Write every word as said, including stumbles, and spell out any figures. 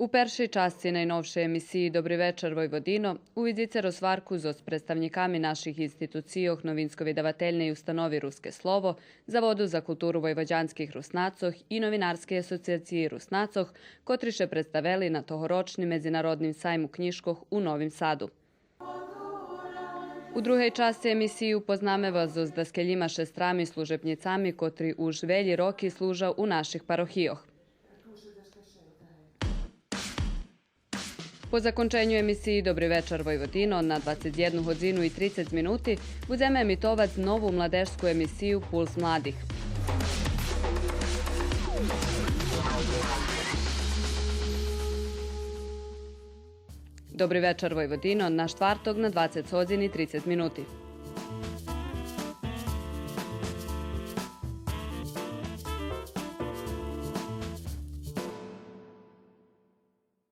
У першей часци найновшей емисиї „Добри вечар, Войводино“ увидзице розгварку зоз представнїками наших институцийох Новинско-видавательней установи „Руске слово“, Заводу за културу войводянских Руснацох и Новинарскей асоцияциї Руснацох, котри ше представели на тогорочним Медзинародним сайму кнїжкох у Новим Саду. У другей часци емисиї упознаме вас зоз даскельома шестрами служебнїцами, котри уж велї роки служа у наших парохийох. По законченю емисиї „Добри вечар, Войводино“ на двацец єдну годзину и трицец минути будземе емитовац нову младежску емисию „Пулс младих“. „Добри вечар, Войводино“ на штварток на двацец годзин и трицец минути.